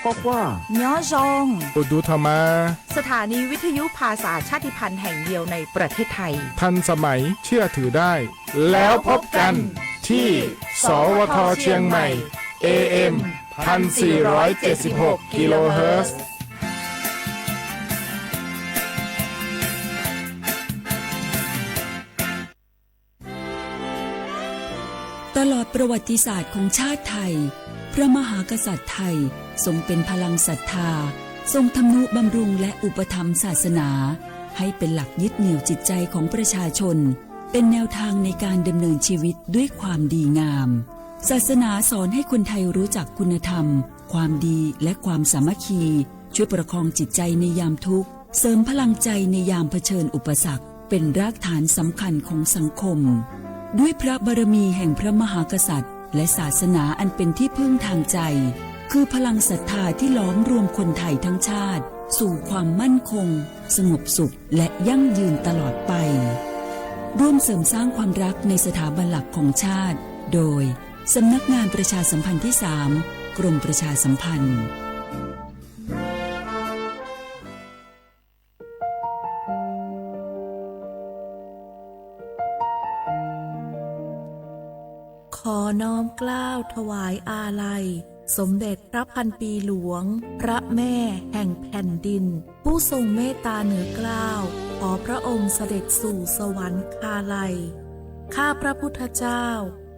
ကွၢ်ကွၢ် ညီယုၢ် အိၣ်ဒူထီၣ်မး สถานีวิทยุภาษาชาติพันธุ์แห่งเดียวในประเทศไทย ทันสมัย เชื่อถือได้ แล้วพบกันที่ สวท เชียงใหม่ เอ เอ็ม พันสี่ร้อยเจ็ดสิบหก กิโลเฮิรตซ์ ตลอดประวัติศาสตร์ของชาติไทย พระมหากษัตริย์ไทยทรงเป็นพลังศรัทธา ทรงทำนุบำรุงและอุปถัมภ์ศาสนา ให้เป็นหลักยึดเหนี่ยวจิตใจของประชาชน เป็นแนวทางในการดำเนินชีวิตด้วยความดีงาม ศาสนาสอนให้คนไทยรู้จักคุณธรรม ความดี และความสามัคคี ช่วยประคองจิตใจในยามทุกข์ เสริมพลังใจในยามเผชิญอุปสรรค เป็นรากฐานสำคัญของสังคม ด้วยพระบารมีแห่งพระมหากษัตริย์ และศาสนาอันเป็นที่พึ่งทางใจ คือพลังศรัทธาที่หลอมรวมคนไทยทั้งชาติ สู่ความมั่นคง สงบสุข และยั่งยืนตลอดไป ร่วมเสริมสร้างความรักในสถาบันหลักของชาติ โดย สำนักงานประชาสัมพันธ์ที่สาม กรมประชาสัมพันธ์ ขอน้อมเกล้าถวายอาลัย สมเด็จพระพันปีหลวง พระแม่แห่งแผ่นดิน ผู้ทรงเมตตาเหนือเกล้า ขอพระองค์เสด็จสู่สวรรคาลัย ข้าพระพุทธเจ้า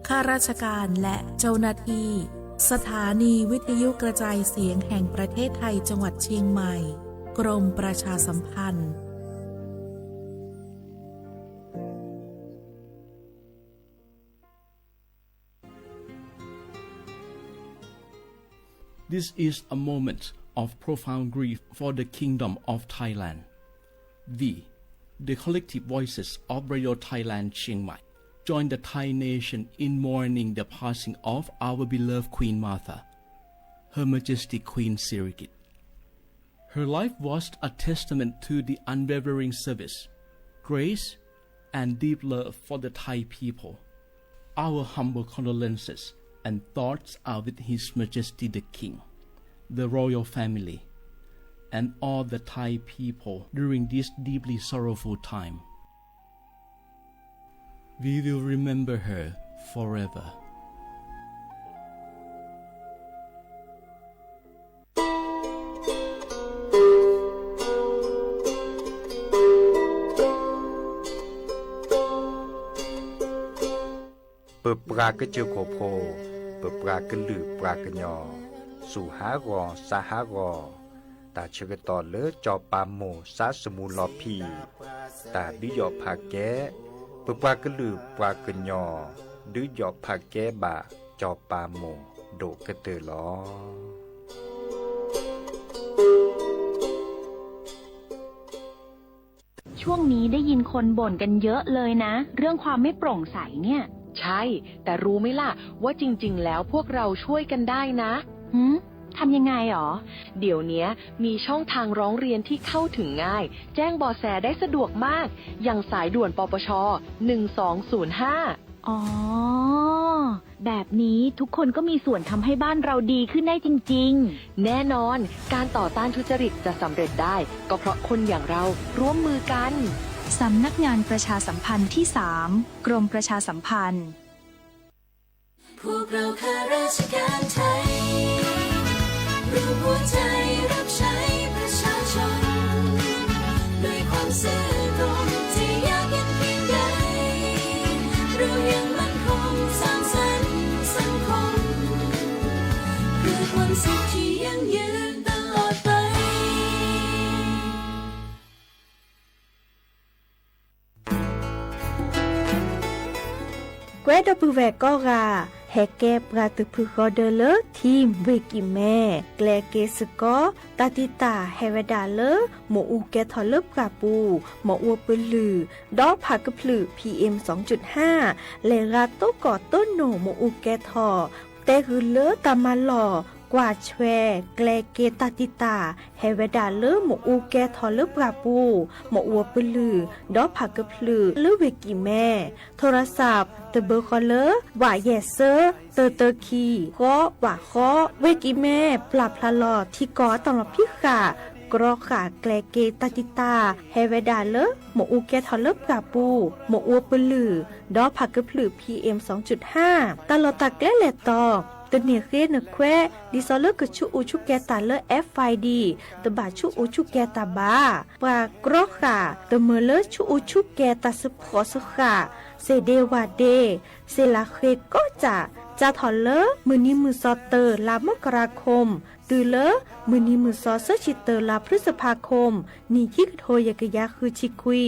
ข้าราชการและเจ้าหน้าที่ สถานีวิทยุกระจายเสียงแห่งประเทศไทยจังหวัดเชียงใหม่ กรมประชาสัมพันธ์ This is a moment of profound grief for the Kingdom of Thailand. We, the collective voices of Radio Thailand Chiang Mai, join the Thai nation in mourning the passing of our beloved Queen Mother, Her Majesty Queen Sirikit. Her life was a testament to the unwavering service, grace, and deep love for the Thai people. Our humble condolences and thoughts are with His Majesty the King, the royal family, and all the Thai people during this deeply sorrowful time. We will remember her forever. ပပှၤကစၢၢ်ခိၣ်ဖိ, ပပှၤကလုာ်ပှၤကညီ, ဆူၣ်ဟးဂီၤစးဟးဂီၤ, တၢ်ဆၢကတီၢ်လၢစီၤပၤမိၢ်စးသမူလီၤဖံး, တၢ်ဒုးယီၣ်ဖးကဲ, ပပှၤကလုာ်ပှၤကညီ, ဒုးယီၣ်ဖးကဲဘၣ်စီၤပၤမိၢ်ဒိၣ်ကတၢၢ်လီၤ. ช่วงนี้ได้ยินคนบ่นกันเยอะเลยนะ เรื่องความไม่โปร่งใสเนี่ย ใช่ แต่รู้ไหมล่ะ ว่าจริงๆ แล้วพวกเราช่วยกันได้นะ หืม ทำยังไงหรอ เดี๋ยวเนี้ยมีช่องทางร้องเรียนที่เข้าถึงง่าย แจ้งเบาะแสได้สะดวกมาก อย่างสายด่วน ปปช หนึ่งสองศูนย์ห้า อ๋อ แบบนี้ทุกคนก็มีส่วนทำให้บ้านเราดีขึ้นได้จริงๆ แน่นอน การต่อต้านทุจริตจะสำเร็จได้ ก็เพราะคนอย่างเราร่วมมือกัน สำนักงานประชาสัมพันธ์ที่สาม กรมประชาสัมพันธ์ พวกเราข้าราชการไทย รวมหัวใจรับใช้ประชาชน ด้วยความซื่อตรง จะยากเย็นเพียงใด เรายังมั่นคงสร้างสรรค์สังคม เพื่อความสุขที่ยั่งยืนตลอดไป ကွဲဒီပုၢ်ဝဲၢ်ကိးဂၤ, ဟဲကဲပှၤတဖုဃီဒၢလၢ ထံၣ်ဘှ့ၣ်ကံၣ်မဲ, ကျဲက့ၤစ့ၢ်ကီး တၢ်တံာ်တာ်ဟဲဝဲဒၣ်လၢ မ့ၣ်အူကဲထီၣ်လၢပှၢ်ပူၤ, မ့ၣ်အူပလုၢ်, ဒီးဖးကဖျုး PM စင်ၣ်ကၠုၣ်ဟါ, လဲၤရၤတိၢ်ကီၢ်တိၢ်နိၣ်မ့ၣ်အူကဲထီၣ်, တဲဂုာ်လၢတၢ်မၤလီၢ် ကွၢ်ဆွဲ ကျဲက့ၤတၢ်တံာ်တာ် ဟဲဝဲဒၣ်လၢမ့ၣ်အူကဲထီၣ်လၢပှၢ်ပူၤ, မ့ၣ်အူအပလုၢ်, ဒီးဖးကဖျၢၣ်လၢဝ့ၢ်ကံၣ်မဲ, ထိရစး တဘၢဃီလၢ ဝးယဲၢ်စၢ တၢတၢခံ ဃီ ဝးဃီ, ဝ့ၢ်ကံၣ်မဲ ပျၢ်ဖျါလီၤထံကီၢ်အတၢ်လီၤဖံးဃာ် ကြီဃာ်ကျဲက့ၤတၢ်တံာ်တာ် ဟဲဝဲဒၣ်လၢ မ့ၣ်အူကဲထီၣ်လၢပှၢ်ပူၤ, မ့ၣ်အူအပလုၢ်, ဒီးဖးကဖျၢၣ် PM စူၣ်တၢ, တၢ်လီၢ်တၢ်ကျဲလဲၤတီၤ, တန့ၢ်ဃ့နခွဲး, ဒ်သိးလၢကဆူးအူဆူးကဲၤတၢ်လၢ FID တဘၣ်ဆူးအူဆူးကဲၤတၢ်ဘၣ်. ပှၤကြီဃာ် တမၢလၢဆူးအူဆူးကဲၤတၢ်စၢဖှီၣ်စၢဃာ် စ့ၢ်ဒ့ဝၣ်ဒ့ စ့ၢ်လၢဃ့ကီးစၢ် စးထီၣ်လၢ မုၢ်နံၤမုၢ်သီ တၢ လါမကရၤခိၣ် တုၤလၢ မုၢ်နံၤမုၢ်သီ သၢဆံတၢ လါဖျုစဖါခိၣ် နံၣ်ခံကထိယဲၢ်ကယၤဃုဆံခွံ,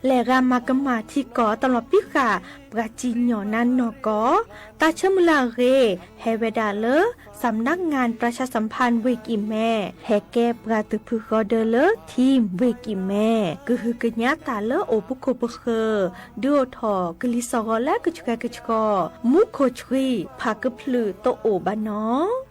လဲၤဂၤမၤကမၣ်ထံကီၢ်တၢ်လီၤဖံးဃာ် ပှၤစံၣ်ညီၣ်နါနီၢ်ကီၢ်, တၢ်ဆၢမုၢ်လၢ်အဂ့ၢ် ဟဲဝဲဒၣ်လၢ สำนักงานประชาสัมพันธ์ ဝ့ၢ်ကံၣ်မဲ ဟဲကဲပှၤတဖုဃီဒၢလၢ ထံၣ်ဝ့ၢ်ကံၣ်မဲ ကဟုကညးတၢ်လၢအိၣ်ပခိၣ်ပဃၢၤ ဒုးအိၣ်ထီၣ်ကလံၤစိးဂီၤလၢကဆှဲကဆှီ မူခိၣ်ဆှံ ဖးကဖျၢၣ်တအိၣ်ဘၣ်နီၤ.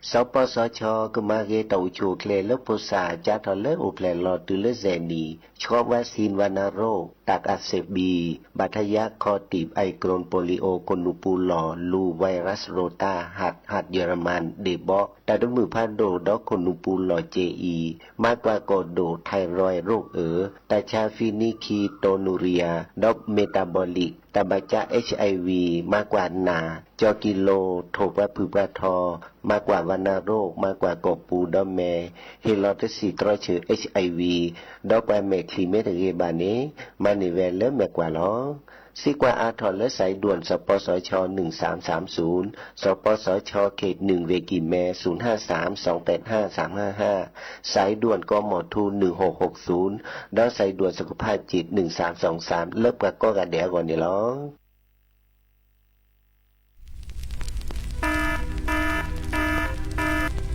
စီၤပီစီၤခၠီ ကမၤဂ့ၤတၢ်အိၣ်ဆူၣ်အိၣ်ချ့လၢဖိစၢ် ကၢထီၣ်လၢအိၣ်ဖျဲၣ်လီၤတုၤလၢစဲးနံၣ်, ဆှီ vaccine ဝဏ္ณโรค ตับอักเสบบี ဘၣ်ထွဲယါခီၣ်တံၢ် ไอโกรนโปลิโอ ခိၣ်နူာ်ပူၤလီၢ်လူၤ ไวรัสโรตา หัด หัดเยอรมัน ဒ့ၣ်ဘီ တၢ်တမုာ်ဖးဒိၣ်ဒီးခိၣ်နူာ်ပူၤလီၢ်စ့အံၤ မၤကွၢ်ကီၢ်ဒိၣ် ไทรอยด์ โรคเอ๋อ တၢ်ဆါဖံနံခံ โทนูเรีย ဒီး metabolic တၢ်ဘၣ်ကၢ HIV မၤကွၢ်နၢ် ကၠီၤကံလိၤ ထိၣ်ပှၤဖုၣ်ပှၤထီ မၤကွၢ် วัณโรค မၤကွၢ်ကီၢ်ပူၤဒီးမဲာ် ဟ့ၣ်လီၤတဆံးတြီဆၢ HIV ဒီးပှၤမဲာ်ချံမ့ၢ်တဂ့ၤဘၣ်န့ၣ် မၤန့ၢ်ဝဲလၢမဲာ်ကွၢ်လီၤ. စံးကွၢ်အါထီၣ်လၢ สายด่วน สปสช หนึ่งสามสามศูนย์, สปสช เขตหนึ่ง ဝ့ၢ်ကံၣ်မဲ ศูนย์ห้าสาม สองแปดห้า สามห้าห้า, สายด่วน กมท หนึ่งหกหกศูนย์ ဒီး สายด่วนสุขภาพจิต หนึ่งสามสองสาม လၢပှၤကိးဂၤဒဲးအဂီၢ်န့ၣ်လီၤ.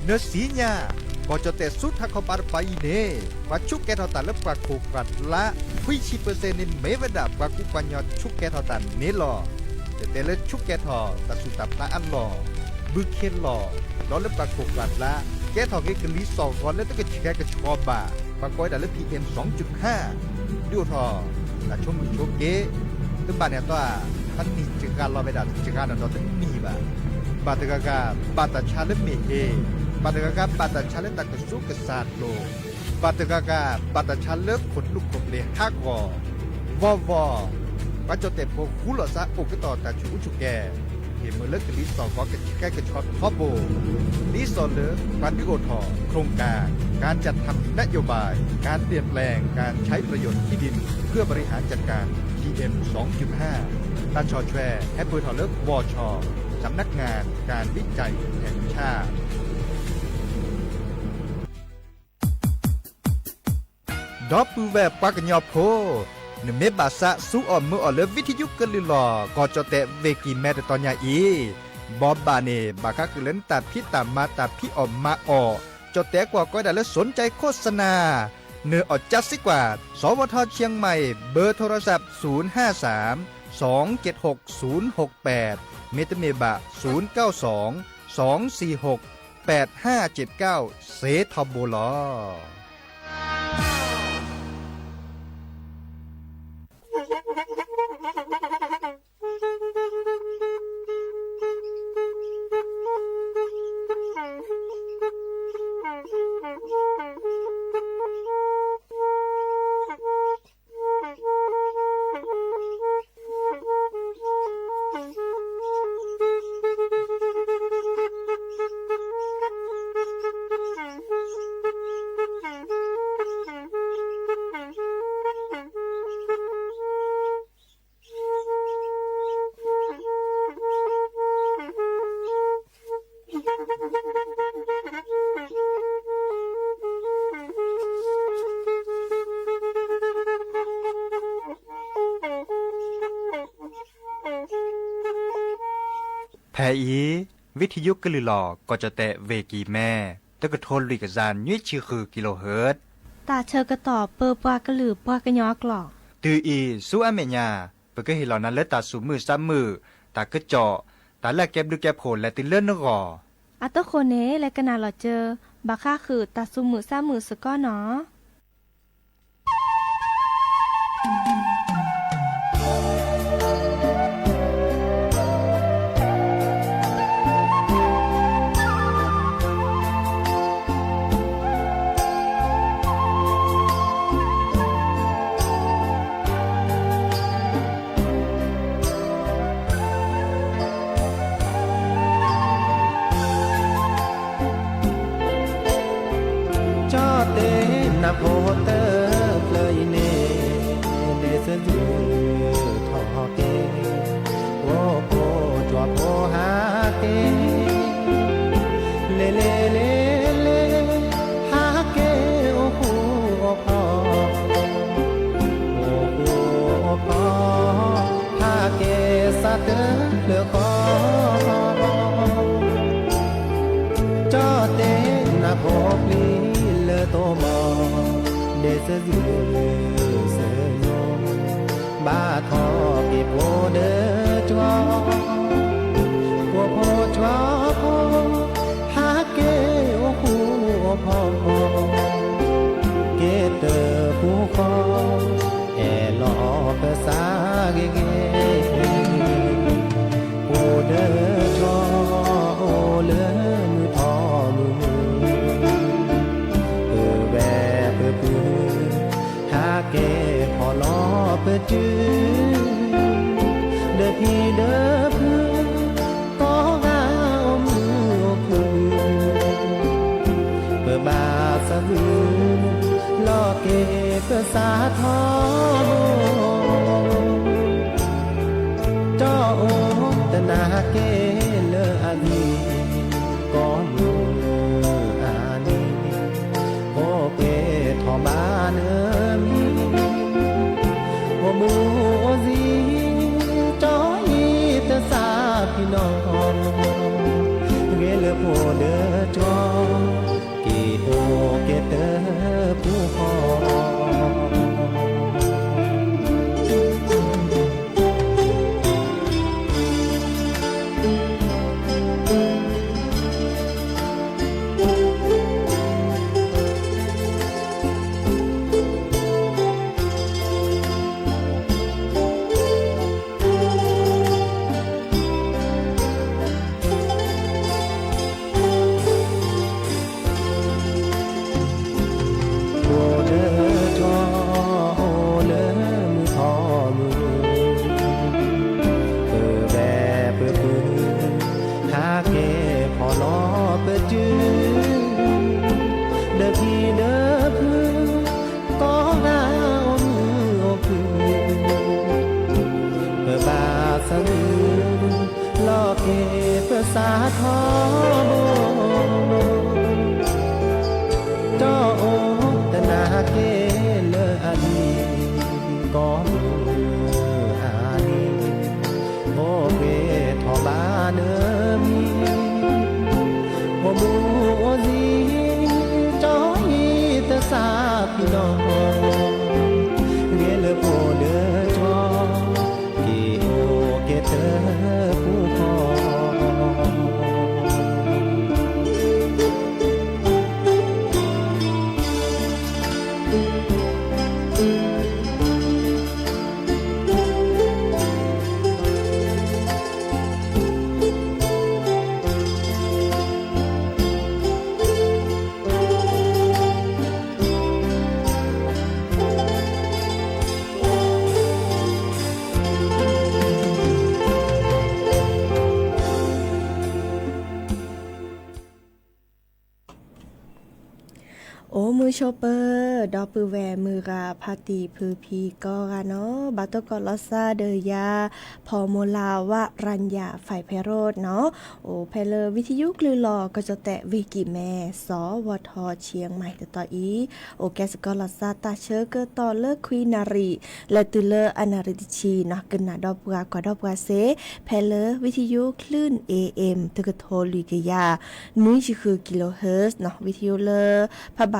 နၢၤစံညါ, ကီၢ်ကၠီၣ်တဲၣ်ဆူထးခီပၤတပၤအံၤန့ၣ် ပှၤဆူးကဲထီၣ်တၢ်လၢပှၢ်ခိၣ်ဃၢ်ကျါ ခွံဆံပၢၢ်စဲၣ်န့ၣ် မ့ၢ်ဝဲဒၣ်ပှၤကူပှၤကညီဆူးကဲထီၣ်တၢ်န့ၣ်လီၤ. တတဲလၢဆူးကဲထီၣ်တၢ်ဆူၣ်တၢ်ဖျါအလီၢ်, ဘုခ့လီၢ်, ဒီးလၢပှၤခိၣ်ဃၢ်ကျါ ကဲထီၣ်က့ၤကလံၤစိးဂီၤလၢတကဆှဲကဆှီဘၣ်, ပှၤကိးဝဲဒၣ်လၢ PM စူၣ်တၢ, ဒုးအိၣ်ထီၣ် တၢ်ဆိကမိၣ်ဆိက့, တဘၣ်န့ၣ်အသီဧါ, တနံၣ်စှၤလီၤဝဲဒၣ်စှၤနီၢ်ဒီးတနံၣ်ဘၣ်. ဘၣ်တဂၤဂၤ ဘၣ်တၢ်ဆါလၢမ့ၢ်ဟ့, ဘၣ်တဂၤဂၤ ဘၣ်တၢ်ဆါလၢတၢ်ကဆူးကဆါလိၤ, ဘၣ်တဂၤဂၤ ဘၣ်တၢ်ဆါလၢခိၣ်ကျူခိၣ်ပျ့ၤဟးဂီၤ, ဝီဝီ ပှၤကၠီၣ်တဲၣ်ဖိဃူလိာ်သးအိၣ်ကတီၢ်တၢ်ဆူးအူဆူၣ်ကဲၤ, ဟ့ၣ်မ့ၢ်လၢကလံၤစိးဂီၤကဆှဲကဆှီထီဘိ, ဒ်သိးလၢ ပှၤဒုးအိၣ်ထီၣ် โครงการ การจัดทำนโยบาย การเปลี่ยนแปลงการใช้ประโยชน์ที่ดิน เพื่อบริหารจัดการ PM สองจุดห้า တၢ်ဆီၣ်ထွဲ ဟဲပၢၢ်ထီၣ်လၢ วช สำนักงานการวิจัยแห่งชาติ ဒီပုၢ်ဝဲၢ်ပှၤကညီဖိ, နမ့ၢ်ဘၣ်သးစူအီၣ်မုာ်အီၣ်လၢ ဝံထံယုကလုၢ်လီၢ် ကီၢ်ကၠီၣ်တဲၣ် ဝ့ၢ်ကံၢ်မဲ တတီၤညါအံၤ, ဘိးဘၣ်န့ၣ် ဘၣ်ဃးဃုာ်လၢနတၢ်ဖံးတၢ်မၤတၢ်ဖံးအီၣ်မၤအီၣ်, ကၠီၣ်တဲၣ်ကွီၢ်ကိးဝဲဒၣ်လၢ สนใจโฆษณา, နအီၣ်ကၠါစ့ကွၢ် สวท เชียงใหม่ เบอร์โทรศัพท์ ศูนย์ห้าสาม สองเจ็ดหก ศูนย์หกแปด မ့တမ့ၢ်ဘၣ် ศูนย์เก้าสอง สองสี่หก แปดห้าเจ็ดเก้า စ့ထီဘိလီၤ. ဖဲအံၤ ဝံထံယုကလုၢ်လီၢ် ကီၢ်ကၠီၣ်တဲၣ် ဝ့ၢ်ကံၢ်မဲ တကထိလွံၢ်ကယၤနွံဆံဃု kilohertz တၢ်ဆၢကတီၢ်ပၢပှၤကလုာ်ပှၤကညီအကျိာ် တုၤအံၤဆူအမဲာ်ညါ ပကဟ့ၣ်လီၤနၤလၢတၢ်သူၣ်မုာ်သးမုာ်, တၢ်ကစီၣ်, တၢ်လၢအကဲဘျုးကဲဖှိၣ်လဲၤတုၤလၢနဂီၢ်. အတဃိန့ၣ် လဲၤကနၣ်လီၤစၢၤ ဘၣ်ဃးဃုာ်တၢ်သူၣ်မုာ်သးမုာ်စ့ၢ်ကီးနီၤ. ကၠီတဲနၢ်ဖိတဖျၢၣ်အံၤန့ၣ် လဲၤဆၢဒုးထီၣ်က့ၤ အိၣ်ဖိကွၢ်ဖိဟးက့ၤ လဲၤလဲၤလဲၤလဲၤ ဟးက့ၤအိၣ်ဃူအိၣ်ဖိး အိၣ်ဃူအိၣ်ဖိး ဟးက့ၤစးတဖျၢၣ်ဃီ ကၠီတဲနၢ်ဖိပျံၤလၢတိၢ်မီၢ် ဒဲးစၢၤယုၢ်စၢၤညိ ဘၣ်ထီၣ်က့ၤဖိဒၢကၠီ ဖိဖိကၠီဖိ ဟးက့ၤအိၣ်ဃူအိၣ်ဖိး က့ၤတပူၤဃီ အဲၣ်လီၤပသးဂ့ၤဂ့ၤ ဖိဒၢကၠီ အိၣ်လၢမုၢ်ထီၣ်မုၢ်မုၢ် ပဝဲပပုၢ် ဟးက့ၤဖီၣ်လီၤပတုၤ ဒီးဖံဒီးဖု ကိးဂၤအိၣ်မုာ်အိၣ်ခုၣ် ပဘၣ်သးဝံၤ လီၤက့ၤပသးထီဘိ တၢ်အိၣ်တနာ်က့ၤလၢအဂ့ၤ ကိးမုၢ်အနံၤ အိၣ်က့ၤထီၣ်ဘၣ်နမံၤ အိၣ်မုာ်အိၣ်ဂ့ၤ ကၠီအံၤသဆၣ်ဖံးနီၣ် ဂ့ၤလၢဖိဒၢကၠီ က့ၤအိၣ်က့ၤတပူၤဃီ ဖိဒၢကၠီ အိၣ်လၢမုၢ်ထီၣ်မုၢ် ပဝဲပပုၢ် ဟးက့ၤဖီၣ်လီၤပတုၤ ဒီးဖံဒီးဖု ကိးဂၤအိၣ်မုာ်အိၣ်ခုၣ် ပဘၣ်သးဝံၤ လီၤက့ၤပသးထီဘိ တၢ်အိၣ်တနာ်က့ၤလၢအဂ့ၤ ကိးမုၢ်အနံၤ အိၣ်က့ၤထီၣ်ဘၣ်နမံၤ အိၣ်မုာ်အိၣ်ဂ့ၤ ကၠီအံၤသဆၣ်ဖံးနီၣ် ဂ့ၤလၢဖိဒၢကၠီ က့ၤအိၣ်က့ၤတပူၤဃီ အိၣ်မုာ်ဆိးပၢၤ ဒီပုၢ်ဝဲၢ်မုၢ်ဂၤဖါတံၢ်ဖုဖံကိးဂၤနီၤ ဘၣ်တကိးလီၤသးဒီးယၤ ဖီမူလးဝးရၣ်ယၣ် ဖဲးဖဲးရိးနီၤ အိၣ်ဖဲလၢဝံထယုကလုၢ်လီၢ် ကီၢ်ကၠီၣ်တဲၣ် ဝ့ၢ်ကံၣ်မဲ စီၤဝီၤထီၣ် ဆံၣ်မဲၣ်တတီၤအံၤ အိၣ်ကဲစ့ၢ်ကီးလီၤသးတၢ်ဆၢကတီၢ်လၢခွံနၣ်ရံၣ် လဲၤတုၤလၢအနၣ်ရံၣ်တဆံနီၤ ကနၣ်ဒီးပှၤကွၢ်ဒီးပှၤစ့ၢ် ဖဲလၢဝံထယုကလုၢ် AM တကထိလွံၢ်ကယၤ နွံဆံဃု kilohertz နီၤ ဝံထယုလၢ ဖးဘၣ်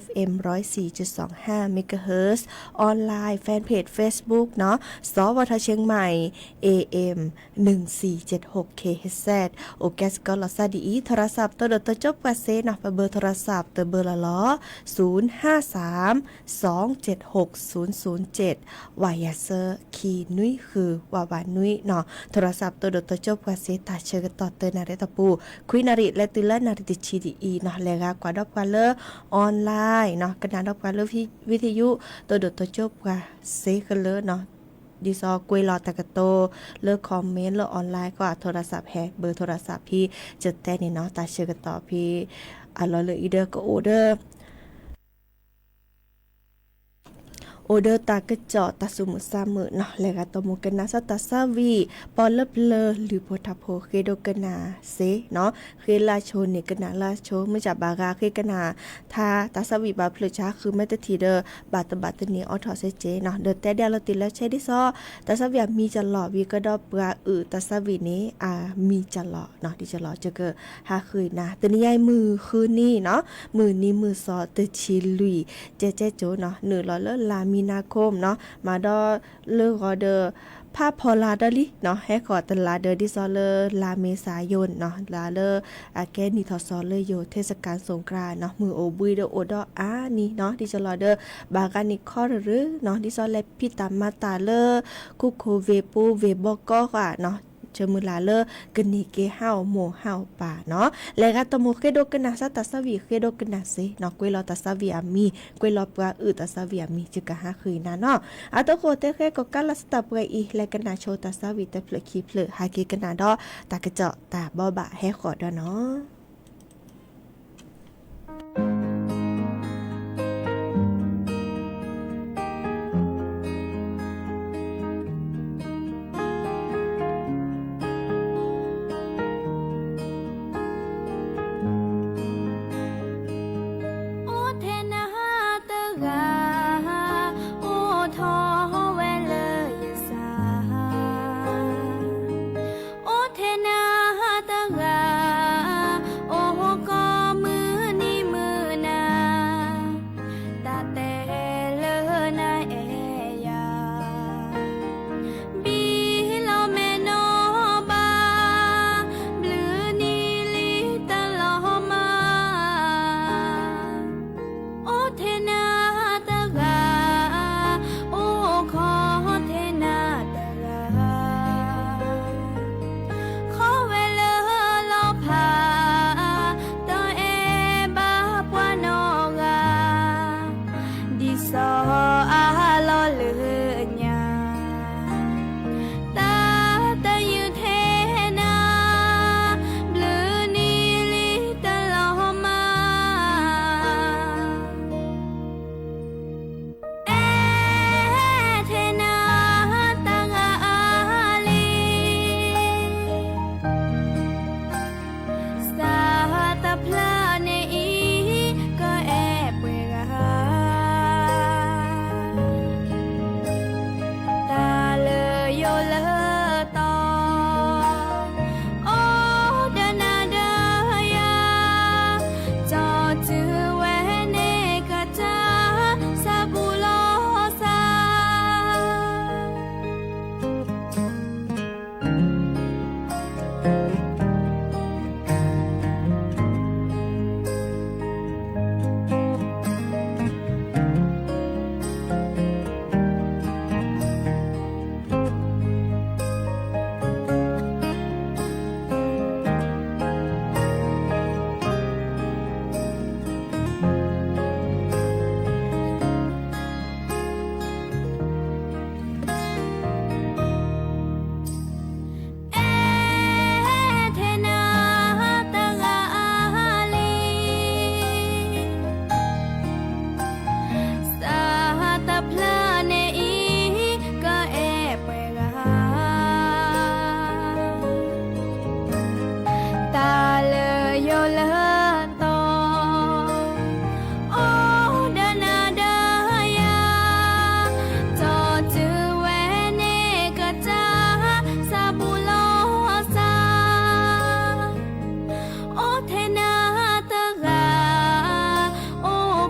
FM ร้อยสี่จุดสองห้าเมกะเฮิรตซ์ online fanpage Facebook เนาะ สวทเชียงใหม่ AM หนึ่งสี่เจ็ดหก เคเอชเซด အိၣ်ကဲစ့ၢ်ကီးလီၤစၢ်ဒ်အံၤ โทรศัพท์ တဒိၣ်တကၠိပှၤစ့เนาะ ပဘၢโทรศัพท์ တဘၢလီၤလီၤ ศูนย์ห้าสาม สองเจ็ดหก ศูนย์ศูนย์เจ็ด ဝးယၤစၢ ခံနွံဃု ဝးဝးနွံเนาะ โทรศัพท์ တဒိၣ်တကၠိပှၤစ့ တၢ်ဆၢကတီၢ်တနၣ်ရံၣ်တပူၤ ခွံနၣ်ရံၣ် လဲၤတုၤလၢနၣ်ရံၣ်တဆံဒ်အံၤเนาะ လဲၤဂၤကွၢ်ဒီးပှၤလၢ online เนาะ ကနၣ်ဒီးပှၤလၢ วิทยุ တဒိၣ်တကၠိပှၤစ့ကလၢာ်เนาะ ဒ်သိးကွဲးလီၤတၢ်ကတိၤလၢ comment လၢ online ကီး โทรศัพท์ ဟဲဘၢ โทรศัพท์ ဖဲ ကတဲန့ၣ်เนาะ တၢ်ဆၢကတီၢ်ဖဲ အလီၢ်လၢအံၤဒီးကအိၣ်ဒီး အိၣ်ဒီးတၢ်ကစီၣ်တၢ်သူၣ်မုာ်သးမုာ်เนาะ လဲၤဂၤတမူကနၣ်စၢ်တၢ်သးဝံၣ် ပီၣ်လၢပျၢၤလုၢ်ဖိထါဖိဃ့ဒိကနၣ်စ့เนาะ ဃ့လၢဆိန့ၣ်ကနၣ်လၢဆိ မုၢ်စၢ်ဘၣ်ဂၤဃ့ကနၣ်ထါ တၢ်သးဝံၣ်ဘၣ်ဖျိးဆါဃုာ်မ့ၢ်တထံၣ်ဒီး ဘၣ်တဘၣ်တန့ၢ်အိးထီၣ်စ့က့เนาะ ဒီးတဲဒၣ်လီၤတံၢ်လၢဆဲဒ်သိး တၢ်သးဝံၣ်အမံၤကလီၤ ဝံၤကဒီးပှၤအုၣ်တၢ်သးဝံၣ်န့ၣ် အမံၤကလီၤเนาะ ဒ်ကလီၤကကဟးဃုာ်နၤ တနံၤညါအံၤမုၢ်ဃုနံၤเนาะ မုၢ်နံၤမုၢ်သီတဆံလွံၢ် ကဲကဲကၠိเนาะ နုာ်လီၤလၢလါမံၤနၤခိမ်เนาะ မၤဒီးလၢဂီၤဒီး ဖးဖီလာ်ဒီးလံเนาะ ဟဲဃီၤတလါဒီး ဒ်သိးလၢလါမ့ၤစၢ်ယိၤเนาะ လါလၢအကဲနံၣ်ထီၣ်စီၤလၢယိၤ เทศกาลสงกรานต์เนาะ မုၢ်အိၣ်ဘှံးဒီးအိၣ်ဒီးအါနံၤเนาะ ဒ်ကလီၤဒီး ဘၣ်ဂၤန့ၣ်ခီတရၢเนาะ ဒ်သိးလဲၤဖံးတၢ်မၤတၢ်လၢ ခိခိၣ်ဝ့ၢ်ပူၤဝ့ၢ်ဘီကီဃာ်เนาะ ဆၢမုၢ်လၢ်လၢ ကန့ၢ်က့ၤဟးအိၣ်မိၢ်ဟးအိၣ်ပၢ်เนาะ လဲၤဂၤတမူဃ့ဒိကနၣ်စၢ်တၢ်သးဝံၣ်ဃ့ဒိကနၣ်စ့เนาะ ကွဲးလီၤတၢ်သးဝံၣ်အမံၤ ကွဲးလီၤပှၤအုၣ်တၢ်သးဝံၣ်အမံၤ ကကဟးဃုာ်နၤเนาะ အတဃိၣ်တဲဃဲကီၣ်ကးလၢစတၢ်ပှဲၤအံၤ လဲၤကနၣ်ဆိတၢ်သးဝံၣ်တဖျၢၣ်ခံဖျၢၣ် ဟးက့ၤကနၣ်ဒီး တၢ်ကစီၣ်တၢ်ဘီဘၣ်ဟဲဃီၤဒီးနီၤ အိၣ်ထဲနၤတဂၤ အိၣ်ထီၣ်ဝဲလၢယသး အိၣ်ထဲနၤတဂၤ အိၣ်ကိးမုၢ်နံၤမုၢ်နၤ တၢ်တဲလၢနအဲၣ်ယၤ ဘံလီၤမဲာ်နီၢ်ဘၣ် ဘျုးနံၤလံတလီၤမၢ် အိၣ်ထဲနၤတဂၤ အိၣ်ခိးထဲနၤတဂၤ ခီဝဲလၢလီၤဖး တအဲၣ်ဘၣ်ပှၤနီတဂၤ ဒ်သိးအလီၢ်လၢညါ တၢ်တယုၢ်ထဲနၤ ဘျုးနံၤလံတလီၤမၢ် အဲၣ်ထဲနၤတဂၤလံ စးတဖျၢၣ်န့ၣ်အံၤ ကအဲၣ်ပှဲၤဂၤ တၢ်လၢယိာ်လၢတီၤ အိၣ်ဒီးနၤဒီးယၤ ကၠီတုၤဝဲန့ၣ်ကတၢၢ် စးဘူးလီၤစၢ် အဲၣ်ထဲနၤတဂၤလံ စးတဖျၢၣ်န့ၣ်အံၤ ကအဲၣ်ပှဲၤဂၤ တၢ်လၢယိာ်လၢတီၤ အိၣ်ဒီးနၤဒီးယၤ ကၠီတုၤဝဲန့ၣ်ကတၢၢ် စးဘူးလီၤစၢ် အိၣ်ထဲနၤတဂၤ အိၣ်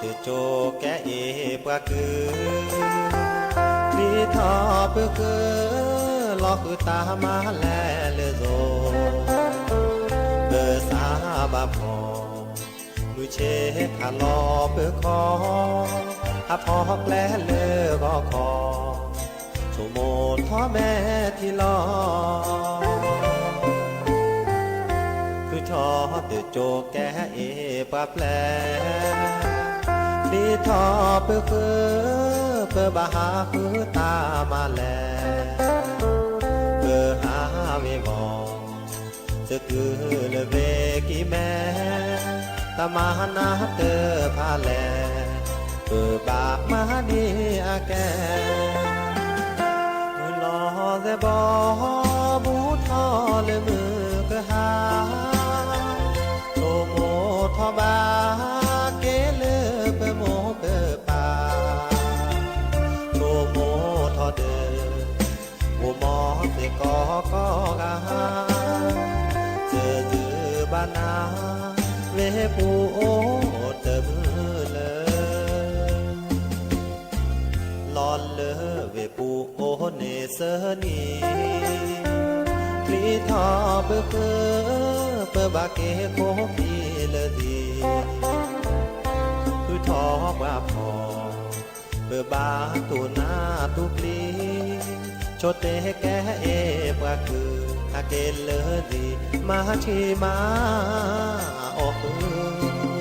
တကၠိကဲအ့ၣ်ပှၤကုၢ်, ပျံၤထီၣ်ပဃုာ်, လီၤဃုာ်တၢ်မၤလဲၤလၢသိး, ပစးဘၣ်ဖီၣ်, မုၢ်ဆ့ၣ်ခးလီၤပခီၣ်, အဖီၣ်ကျဲလၢဂီၤခီၣ်, ဆိကမိၣ်ထီၣ်မဲာ်ထံလီၤ. ဃုထီၣ်တကၠိကဲအ့ၣ်ပှၤပျဲၢ်, ပျံၤထီၣ်ပဃုာ်, ပဘၣ်ဟးဃုတၢ်မၤလဲၤ, ပဟးဝ့ၤဝီၤ, သကုၤလၢဝ့ၢ်ကံၢ်မဲ, တၢ်မၤနၢ်တဖၣ်လဲၣ်, ပဘၣ်မၤန့ၢ်အကဲ မုၢ်လီၤစဲၤဘီ ဘူးထီၣ်လၢမုၢ်ကဟါ, ဆိကမိၣ်ထီၣ်ဘၣ်က့ၤလၢပမိၢ်ပပၢ်, ဆိကမိၣ်ထီၣ်ဒီး မိၢ်မီၢ်သ့ၣ်ကီကီဂၤ, စၢၤစုဘၣ်နၤ ဝ့ၢ်ပူၤအိၣ်တမုာ်လၢ လီၤလၢဝ့ၢ်ပူၤအိၣ်န့ၣ်ဆၢနံၤ, ပျံၤထီၣ်ပဃုာ်, ပဘၣ်က့ၤခိၣ်ခံလၢာ်သံ, ဃုထီၣ်ပှၤဖီၣ်, ပဘၣ်တူၢ်နၢ်တူၢ်ပျံၤ, ဆိတဲကဲအ့ၣ်ပှၤကုၢ်, ဟဲက့ၤလၢာ်သံ, မၤထံမၤအီၣ်ဃု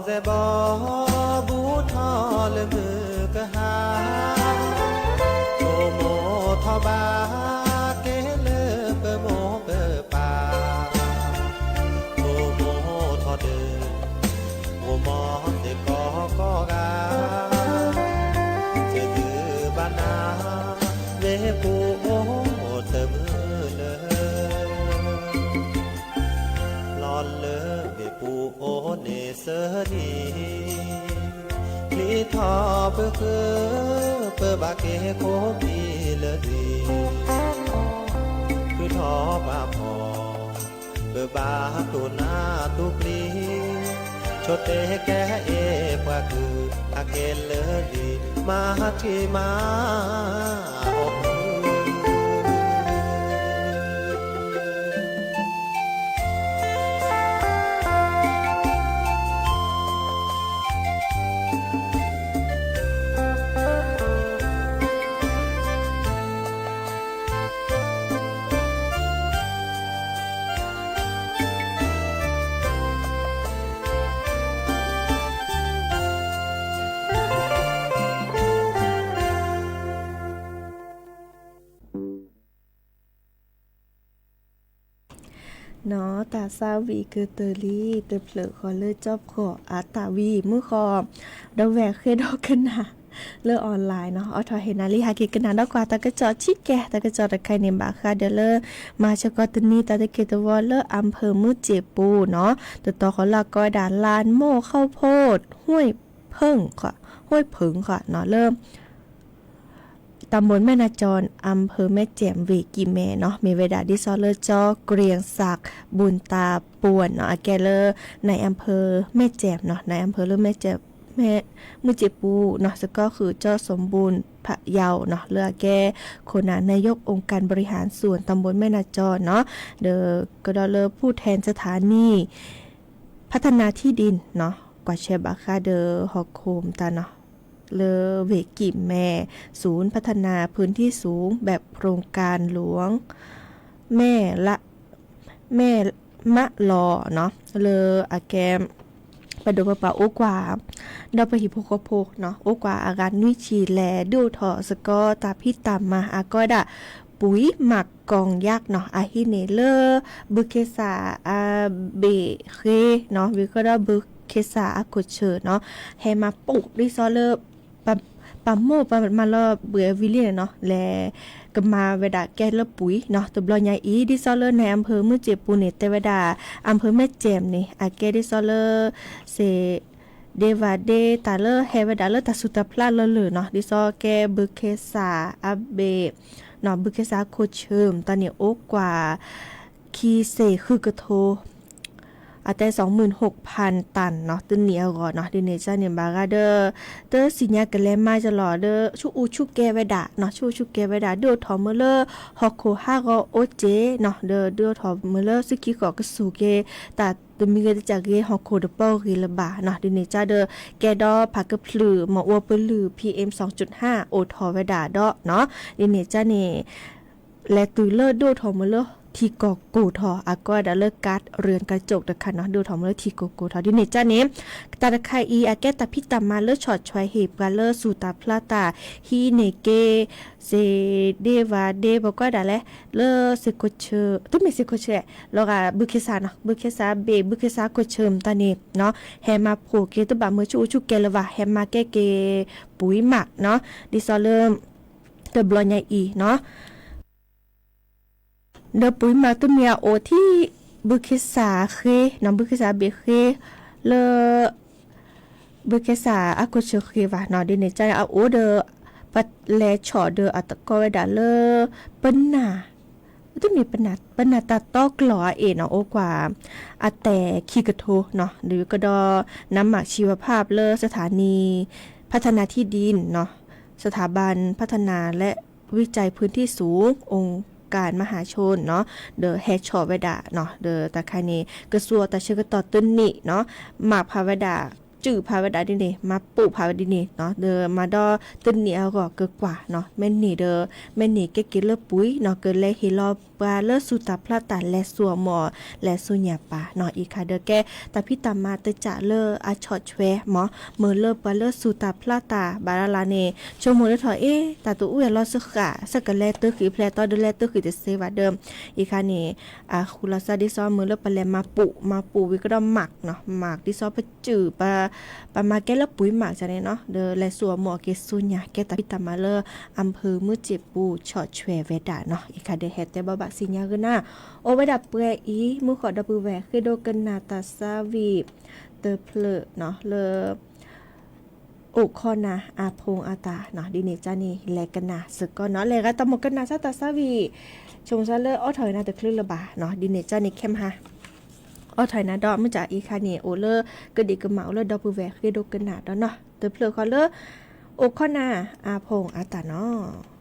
ာ် မုၢ်လီၤစဲၤဘီ ဘူးထီၣ်လၢမုၢ်ကဟါ, ဆိကမိၣ်ထီၣ်ဘၣ်က့ၤလၢပမိၢ်ပပၢ်, ဆိကမိၣ်ထီၣ်ဒီး မိၢ်မီၢ်သ့ၣ်ကီကီဂၤ, စၢၤဒုးဘၣ်နၤ ဝ့ၢ်ပူၤအိၣ်တမုာ်လၢ လီၤလၢဝ့ၢ်ပူၤအိၣ်န့ၣ်ဆၢနံၤ, ပျံၤထီၣ်ပဃုာ်, ပဘၣ်က့ၤခိၣ်ခံလၢာ်သံ, ဃုထီၣ်ပှၤဖီၣ်, ပဘၣ်တူၢ်နၢ်တူၢ်ပျံၤ, ဆိတဲကဲအ့ၣ်ပှၤကုၢ်, ဟဲက့ၤလၢာ်သံ, မၤထံမၤအီၣ်ဃုာ် နီၢ် တၢ်သးဝံၣ်ကတၢၢ်လံ တဖျၢၣ်ဃီလၢကၠီဖှီၣ်အတၢ်ဝံၣ်မုၢ်ဃီ, ဒီးဝဲၢ်ဃ့ဒီးကနၣ်လၢ online နီၢ်, အိးထီၣ်ဟ့ၣ်နၤလံဟဲက့ၤကနၣ်ဒီးကွၢ်တၢ်ကစီၣ်ဆံးကဲ တၢ်ကစီၣ်တခါန့ၣ် ဘၣ်ဃးဒီးလၢ မၤစၢၤကီးတနံၤ တၢ်တက့ၢ်တဝီလၢ အၣ်ဖၢၣ်မုၢ်စ့ၣ်ပူၤနီၢ်, တတီၤဃီလၢအကိးဝဲဒၣ် လါမိၢ်ခီၣ်ဖိ ဟွံၣ်ဖၢၣ်, ဟွံၣ်ဖၢၣ်ဃီနီၢ် လၢ ตำบลแม่นาจร อำเภอแม่แจ่ม ဝ့ၢ်ကံၢ်မဲနီၢ်, မ့ၢ်ဝဲဒၣ်ဒ်သိးလၢ ကၠီကရံၣ်စၢၣ်ဘုၣ်တၢ်ပူၣ်နီၢ်, အကဲလၢ ในอำเภอแม่แจ่มနီၢ်, ในอำเภอလၢ แม่แจ่ม မုၢ်စ့ၣ်ပူၤနီၢ်, စကီးဃုာ် ကၠီစီၤဘိၣ်ဖးယဝ်နီၢ်, လၢအကဲ ခိၣ်နၢ် นายกองค์การบริหารส่วนตำบลแม่นาจรနီၢ်, ဒီးကဒီးလၢ ผู้แทนสถานี พัฒนาที่ดินနီၢ်, ကွၢ်ဆၢဘၣ်ဃးဒီး ဟီၣ်ခိၣ်မတၤနီၢ် လၢဝ့ၢ်ကံၢ်မဲ ศูนย์พัฒนาพื้นที่สูงแบบโครงการหลวง แม่ละ แม่มะลอနီၢ်, လၢအကဲ ပဒိၣ်ပပှၢ်အိၣ်ကွၢ် ဒီးပဟံၣ်ဖိဃီဖိနီၢ်, အိၣ်ကွၢ်အဂၤနွံဆံလဲၣ် ဒုးအိၣ်ထီၣ်စ့ၢ်ကီး တၢ်ဖံးတၢ်မၤအကိးဝဲဒၣ် ปุ๋ยหมักกองยักษ์နီၢ်, အဟံးန့ၢ်လၢ ဘုခ့စၢ်အဘ့ၣ်ဃ့နီၢ်, ဝံၤဃီဒီးဘု ဘုခ့စးအခိၣ်ဆၢနီၤ ဟဲမၤပိာ်ဒ်သိးလၢ ပာ်မိၢ်ပာ်မၤလီၤဘှံးဝံၤလံန့ၣ်နီၤ လဲၤကမၤဝဲဒၣ်ကဲလၢပှံၤနီၤ တဘျီညါအံၤ ဒ်သိးလၢ နၤအမ်ၣ်ဖၢၣ်မုၢ်စ့ၣ်ပူၤန့ၣ် တဲဝဲဒၣ် အမ်ၣ်ဖၢၣ်မ့ၢ်စဲးန့ၣ် အကဲဒ်သိးလၢ စ့ ဒ့ဝၤဒ့ တၢ်လၢဟဲဝဲဒၣ်လၢတၢ်စူၤတၢ်ဖျးလၢလၢာ်နီၤ ဒ်သိးကဲဘုခ့စးအဘ့ၣ် ဘုခ့စးအခိၣ်ဆၢမတၤန့ၣ် အိၣ်ကွၢ် ခံစ့ၣ်ဃုကထိ အတဲ စံၣ်မုၣ်ဟူးဖၣ်တၢ်နီၤ တနံၣ်အဂီၢ်နီၤ ဒ်န့ၣ်ကန့ၣ် ဘၣ်ဃးဒီး တသ့ၣ်ညါကလဲၤမၤယလီၤဒီး ဆူၣ်အူဆူၣ်ကဲဝဲဒၣ်နီၤ ဆူၣ်အူဆူၣ်ကဲဝဲဒၣ် ဒုးအိၣ်ထီၣ်မ့ၢ်လၢဟီၣ်ခိၣ်ဟးဂီၤအိၣ်စ့ၢ်နီၤ ဒီးဒုးအိၣ်ထီၣ်မ့ၢ်လၢသုခံဃီၤကစူၢ်က့ၤ တၢ်တမံၤဂ့ၤတစဲးဂ့ၤ ဟီၣ်ခိၣ်တပီဂ့ၤလၢၤဘၣ်နီၤ ဒ်န့ၣ်ကဒီး ကဲဒီးဖးကဖျၢၣ် မ့ၢ်အိၣ်ပလုၢ် PM စံၣ်မုၣ်ဟူးဖၣ်အိၣ်ထီၣ်ဝဲဒၣ်ဒီးနီၤ ဒ်န့ၣ်ကန့ၣ် လဲၤတုၤလၢဒုးအိၣ်ထီၣ်မ့ၢ်လၢထံကီၢ်ကိၢ်ထီၣ် အကိးဝဲဒၣ်လၢ ကးရၢၣ်ကၠိၣ်တခါနီၤ ဒုးအိၣ်ထီၣ်မ့ၢ်လၢထံကီၢ်ကိၢ်ထီၣ် ဒ်န့ၣ်ကန့ၣ် တၢ်တခါအံၤ အကဲတၢ်ဖံးတၢ်မၤလၢဆီၣ်ထွဲဟ့ၣ်ပှၤလၢစူၤတၢ်ဖျးတၢ် ဟံးန့ၢ်က့ၤ စ့ဒ့ဝၤဒ့ ပကွၢ်ဒၣ်လဲၣ် လၢစ့ခိၣ်ဆၢ တမ့ၢ်စ့ခိၣ်ဆၢ လီၤဂာ်ဘုခ့စးနီၤ ဘုခ့စးဘ့ၣ် ဘုခ့စးခိၣ်ဆၢမတၤန့ၣ် ဟဲမၤဖှိၣ်က့ၤ တဘၣ်မၢဆူၣ်အူဆူၣ်ကဲလၢၤဘၣ် ဟဲမၤကဲက့ၤပှံၤမးနီၤ ဒ်သိးလၢ တဘျီညါအံၤနီၤ ဒီးပှံၤမးတမ့ၢ်အအိၣ်ထံၣ် ဘုခ့စးဃ့နီၤ ဘုခ့စးဘ့ၣ်ဃ့ လၢ ဘုခ့စးအခိၣ်ဆၢဃ့ဘၣ်နီၤ ဒ်န့ၣ်ကန့ၣ် အအိၣ်ဒီး ပလဲၤဆီၣ်ဒီးအတကိးဝဲဒၣ်လၢ ပနၢ် တမ့ၢ်ပနၢ် ပနၢ်တၢ်တီကျိာ်အအ့ၣ်နီၤ အိၣ်ကွၢ် အတဲာ်ခံကထိနီၤ ဒီးကဒီး น้ำหมักชีวภาพ လၢ สถานีพัฒนาที่ดินနီၤ สถาบันพัฒนาและวิจัยพื้นที่สูง องค์การมหาชนနီၤ ဒီးဟဲဆီၣ်ဝဲဒၣ်နီၤ ဒီးတၢ်ခါန့ၣ် ကစူၤအီၤတၢ်ဆၢကတီၢ်တနံၣ်နီၤ မၤဖးဝဲဒၣ် စုၣ်ဖးဝဲဒၣ်ဒ်န့ၣ် မၤပိာ်ဖးဝဲဒ်န့ၣ်နီၤ ဒီးမၤဒီးတနံၣ်အဂီၢ်ကကွၢ်နီၤ မ့ၢ်န့ၢ်ဒီး မ့ၢ်န့ၢ်ကဲက့ၤလၢပှံၤနီၤ ကလဲၤဟ့ၣ်လီၤပှၤလၢစူၤတၢ်ဖျးတၢ် လဲၤဆူၣ်အီၤမ့ၢ် လဲၤဆူညါပၢ်နီၤ အံၤခါဒီးကဲ တၢ်ဖံးတၢ်မၤတစးလၢအဆီၣ်ထွဲမး မ့ၢ်လၢပှၤလၢစူၤတၢ်ဖျးတၢ် ဘၣ်လၢ်လၢ်န့ၣ် ဆိကမိၣ်လၢထီၣ်အ့ တၢ်တအိၣ်ဝဲလီၤစဃၣ် ဆၢကလဲၤတဃံးဖျဲးတီဒီးလဲၤတဃံးတစ့ဘၣ်ဒီး အံၤခါန့ၣ် အဃုလီၤစၢ်ဒ်သိးမ့ၢ်လၢပလဲၤမၤပိာ် မၤပိာ်ဝံၤကဒီး หมักနီၤ หมัก ဒ်သိးပစုၣ် ပမၤကဲလၢပှံၤ หมัก န့ၣ်နီၤ ဒီးလဲၤဆူၣ်အီၤမ့ၢ်အီၤက့ၤဆူညါ ကဲတၢ်ဖံးတၢ်မၤလၢ อำเภอမုၢ်စ့ၣ်ပူၤ ဆီၣ်ထွဲဝဲဒၣ်နီၤ အံၤခါဒီး ဟဲတဲဘၣ်ဘၣ်စံညါဂ့ၤနၤ အိၣ်ဝဲဒၣ်ပှဲၤအံၤ မုၢ်ဃီဒီပုၢ်ဝဲၢ် ဃ့ဒိကနၣ်တၢ်သးဝံၣ် တဖျၢၣ်နီၤ လၢ အိၣ်ခိးနၤအဖိအတၢ်နီၤ ဒ်န့ၣ်ကန့ၣ် လဲၤကနၣ်စ့ၢ်ကီးနီၤ လဲၤဂၤတၢ်မိၣ်ကနၣ်စၢ်တၢ်သးဝံၣ် ဆိမိၣ်စၢ်လၢအိးထီၣ်က့ၤနၤတချုးလၢၤဘၣ်နီၤ ဒ်န့ၣ်ကန့ၣ် ခဲမဟါ အိးထီၣ်က့ၤနၤဒီး မုၢ်ကၢအံၤခါန့ၣ် အိၣ်လၢကဒံးကမၣ် အိၣ်လၢဒီပုၢ်ဝဲၢ်ဃ့ဒိကနၣ်ဒီးနီၤ တဖျၢၣ်ဃီလၢ အိၣ်ခိးနၤအဖိအတၢ်နီၤ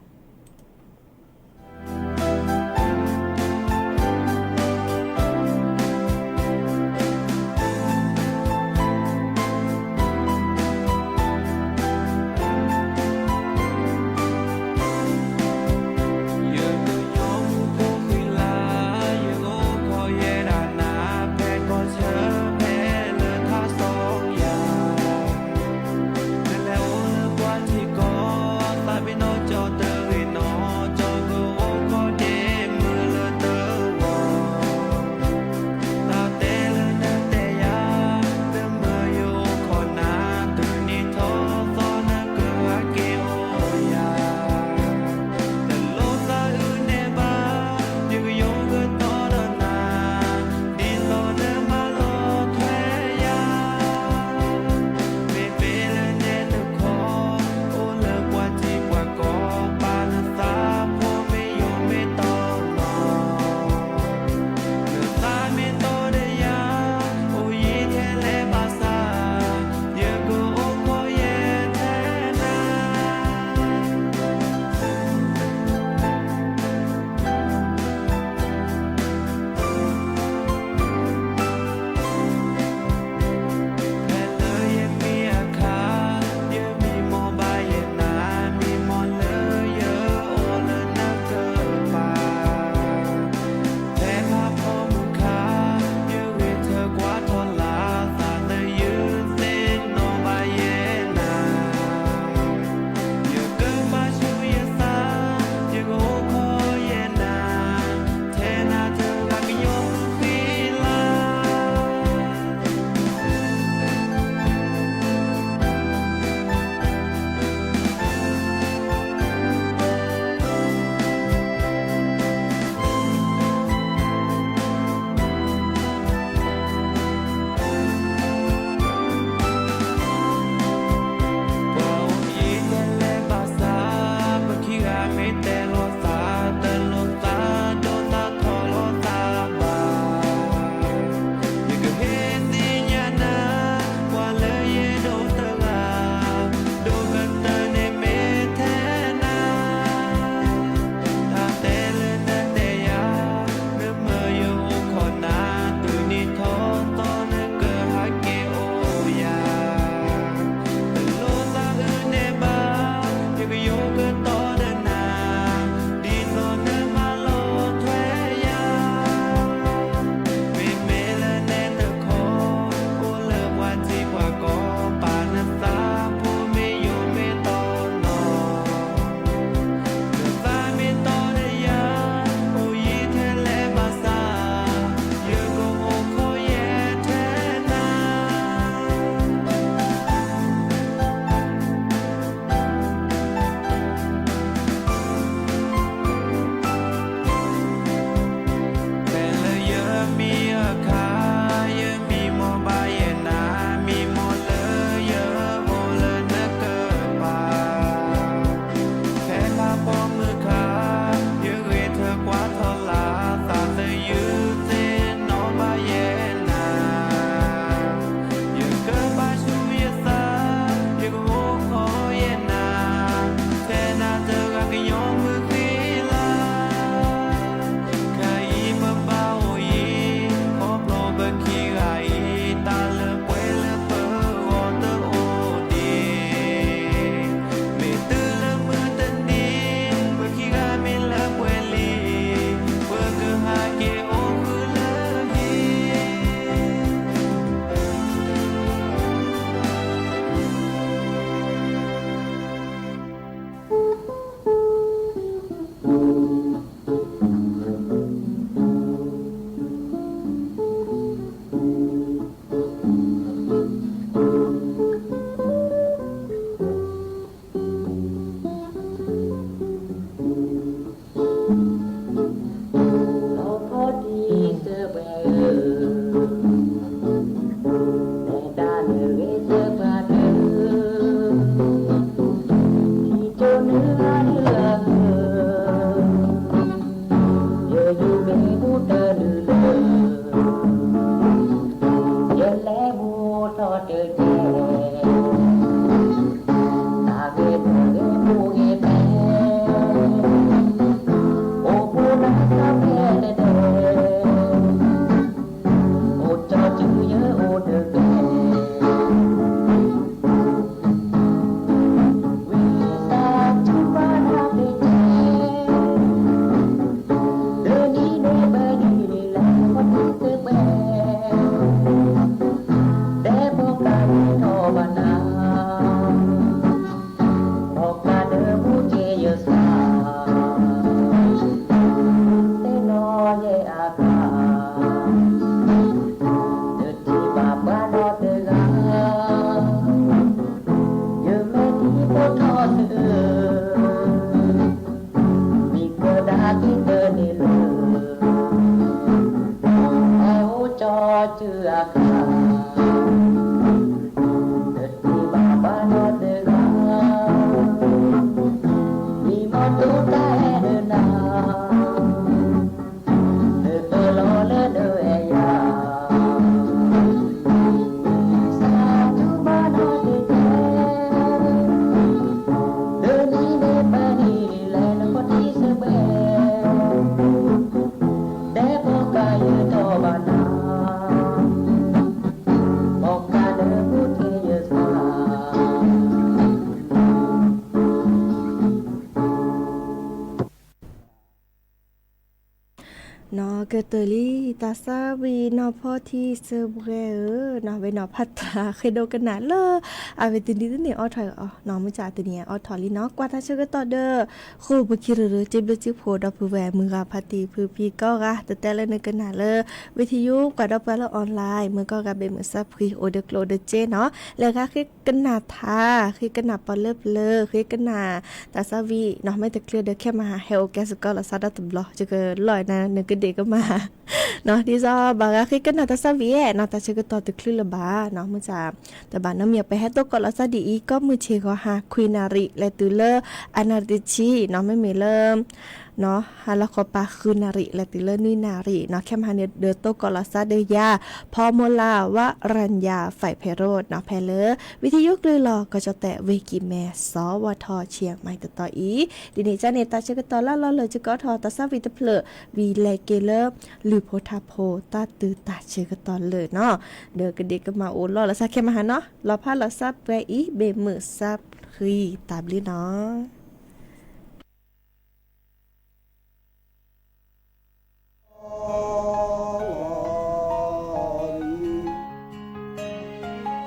ကတၢၢ်လံ သးစၢ်ဝံၤနီၢ်ဖီထံစၢပှဲၤဧၢ, နီၢ်ဝဲနီၢ်ဖးတၢ်ဃ့ဒိကနၣ်လၢ အဝဲတနံၤတနံၤအိးထီၣ်အီၤ နီၢ်မုၢ်ဆါတနံၤအိးထီၣ်လံနီၢ် ကွၢ်တၢ်ဆၢကတီၢ်ဒီး ဃိာ်ပူၤခံရၢရၢ စ့ဘျုးစ့ဖှိၣ်ဒီပုၢ်ဝဲၢ်မုၢ်ဂၤဖါတံၢ်ဖုဖံကိးဂၤ တတဲလၢနကနၣ်လၢ ဝံၤထံယိ ကွၢ်ဒီပုၢ်ဝဲၢ်လၢ online မုၢ်ကိးဂၤဘ့ၣ်မုၢ်ဆါဖှံ အိၣ်ဒီးကျိၣ်ဒီးစ့နီၢ် လဲၤဂၤဃ့ကနၣ်ထါ ဃ့ကနၣ်ပီလၢပျၢၤ ဃ့ကနၣ် သးစၢ်ဝံၤနီၢ် မ့ၢ်တချုးဒီးခဲမဟါ ဟဲအိၣ်ကဲစ့ၢ်ကီးလီၤစၢ်ဒီတဘျီ ယကလီၢ်နၤ နကဒ့ၣ်ကမၣ် နီၢ် ဒ်သိးဘၣ်ဂၤဃ့ကနၣ်သးစၢ်ဝံၤဧါ နီၢ် တၢ်ဆၢကတီၢ်တချုးလၢၤဘၣ် နီၢ် မုၢ်ဆါ တဘၣ်နီတမံၤ ပဟဲတိၢ်ကီးလီၤစၢ်ဒ်အံၤ ကိးမုၢ်ဆ့ၣ်ဂီၤဟါ ခွံနၣ်ရံၣ် လဲၤတုၤလၢ အနၣ်ရံၣ်တဆံ နီၢ် မ့မ့ၢ်လၢ နီၢ် ဟါလီၤခီပၤ ဃုနၣ်ရံၣ် လဲၤတုၤလၢနွံနၣ်ရံၣ် နီၢ် ခဲမဟါန့ၣ် ဒုးတိၢ်ကီးလီၤစၢ်ဒီးယၤ ဖီမိၢ်လၢ် ဝရၣ်ညၣ် ဖဲးဖဲးရိၣ် နီၢ် ဖဲလၢ ဝံၤထံယိ ကလုာ်လီၤ ကီၢ်ကၠီၣ်တဲၣ် ဝ့ၢ်ကံၢ်မဲ စီၤဝီၤထီၣ် ဆံၣ်မဲၣ်တတီၤအံၤ ဒ်န့ၣ်ကန့ၣ် တၢ်ဆၢကတီၢ်လၢလီၢ်လၢယကအိးထီၣ် သးစၢ်ဝံၤတဖျၢၣ် ဝံၤလဲၤက့ၤလၢ လုၢ်ဖိထါဖိ တၢ်တုၤတၢ်ဆၢကတီၢ်လၢာ်နီၢ် ဒီးကဒ့ၣ်ကမၣ်အိၣ်လီၤလီၤစၢ်ခဲမဟါနီၢ် လီၤဖးလီၤစၢ်ပှဲၤအံၤ ဘ့ၣ်မုၢ်ဆါဖှံ တၢ်ဘျု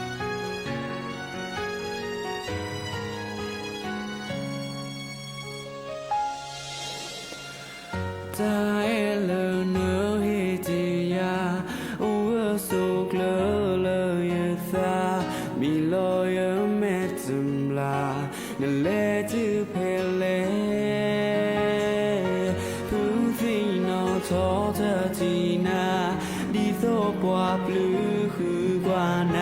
းနီၢ် တၢ်အဲၣ်လၢနဟ့ၣ်တ့ၢ်ယၤ အိၣ်ဝဲဆိးကျၢၤလၢယသး မ့ၢ်လီၤယမဲာ်တမျၢ် နလဲၤတုၤဖဲလဲၣ် ဖုသ့ၣ်နီၣ်ထီၣ်တၢ်ထံၣ်နၤ ဒ်သိးပှၤပျုၤဃုကွၢ်နၤ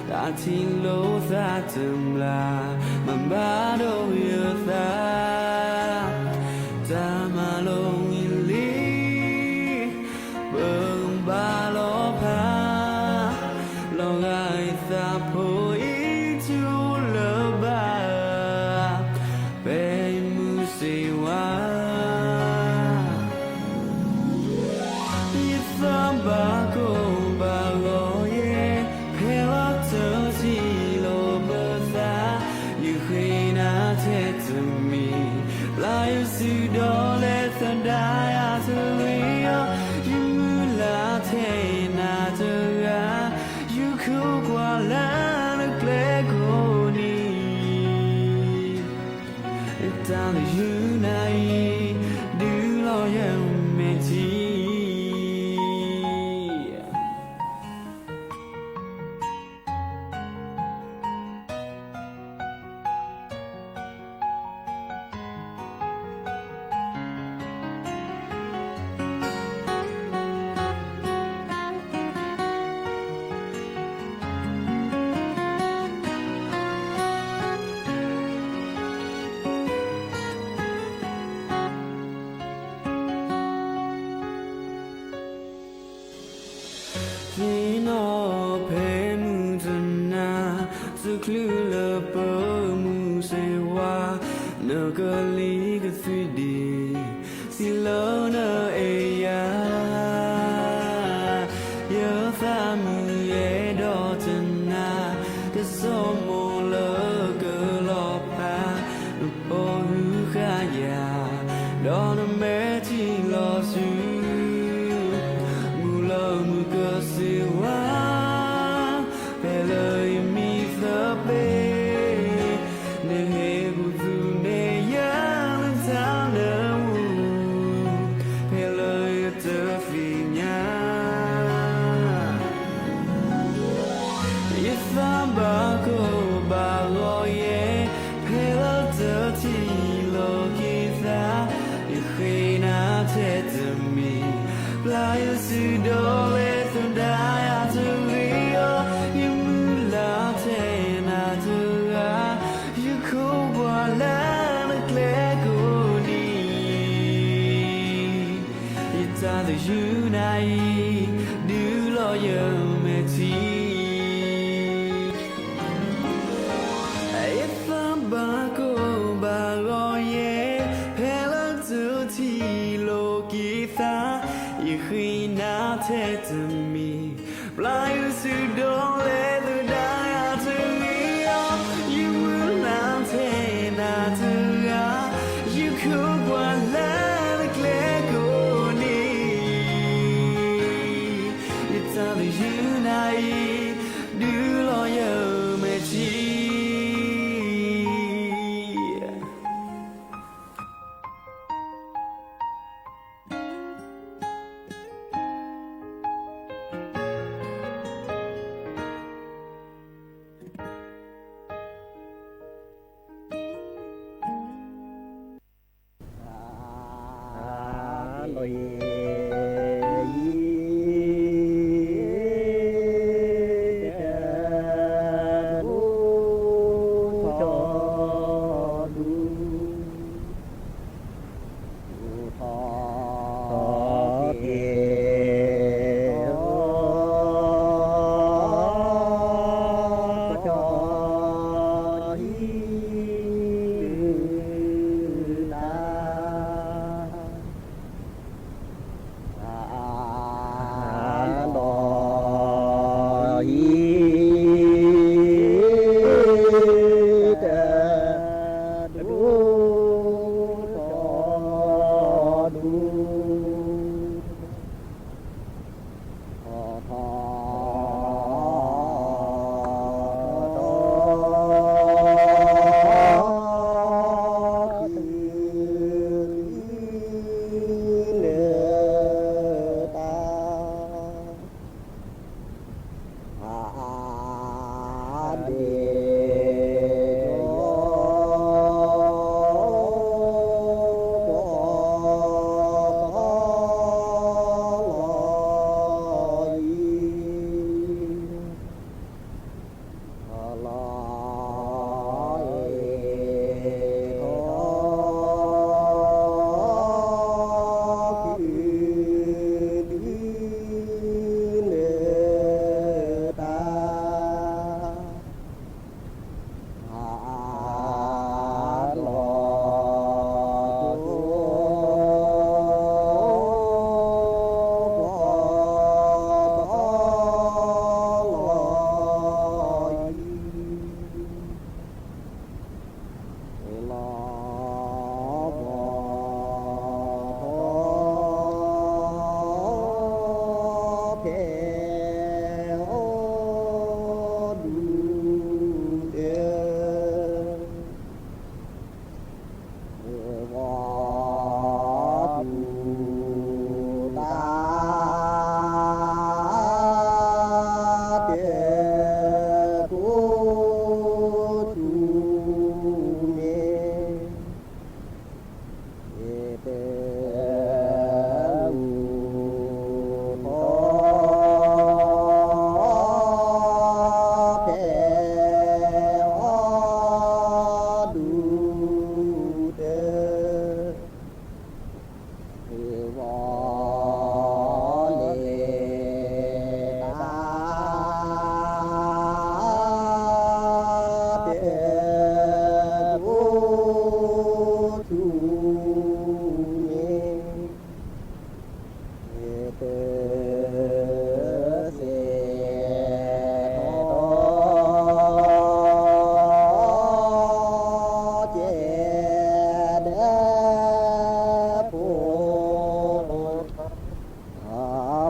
တၢ်ထံၣ်လိာ်သးတမျၢ် မၤဘၣ်ဒိယသး တၢ်မၤလိဝံၤလံ ပဘၣ်လီၤဖး လီၤဂာ်ယသးဖိအံၤ ထူလၢဘၣ် ဖဲယမုၢ်စ့ဝါ ယသးဘၣ်ကိၢ်ဘၣ်ဂီၤယဲ ဖဲလီၤတထံၣ်လိာ်ပသး ယဃ့နၤထဲတမံၤ ပျၢ်ယစုဒီးလဲၤသဒါယၤတဂ့ၤအီၤ ယမုၢ်လၢ်ထဲနၤတဂၤ ယခိးကွၢ်လၢနကျဲကိးနံၤ တၢ်သယုၢ်နၤအံၤ ဒုးလီၤယမဲာ်ထံ သ့ၣ်နီၣ်ဖဲမုၢ်တနၤ တချုးလၢပမုၢ်စ့ဝါ နကလံၤကသွံဒံး စံးလၢနအဲၣ်ယၤ ယသးမုာ်ယဲဒီးတနၤ တစိမိၤလၢကလီၤဖး နဖိဟူဃာ်ယၤ ဒီးနမဲာ်ထံလီၤဆူ မုၢ်လၢမုၢ်ကစၢ်ဝါ ဖဲလၢယမံသပ့ၤ နဟ့ၣ်ကူၣ်သ့ၣ်ညါယၤလၢတၢ်နၢမူ ဖဲလၢယတသ့ၣ်ညါ ယသးဘၣ်ကိၢ်ဘၣ်ဂီၤယဲ ဖဲလီၤတထံၣ်လိာ်က့ၤသး ယဃ့နၤထဲတမံၤ ပျၢ်ယစုဒီးလဲၤသဒါယၤတဂ့ၤအီၤ ယမုၢ်လၢ်ထဲနၤတဂၤ ယခိးကွၢ်လၢနကျဲကိးနံၤ ယတၢ်သယုၢ်နၤအံၤ ဒုးလီၤယမဲာ်ထံ ယသးဘၣ်ကိၢ်ဘၣ်ဂီၤယဲ ဖဲလီၤတထံၣ်လိာ်က့ၤသး ယဃ့နၤထဲတမံၤ ပျၢ်ယစုဒီးလဲၤသဒါယၤတဂ့ၤအီၤ အံၤ ဒုးလီၤယမဲာ်ထံ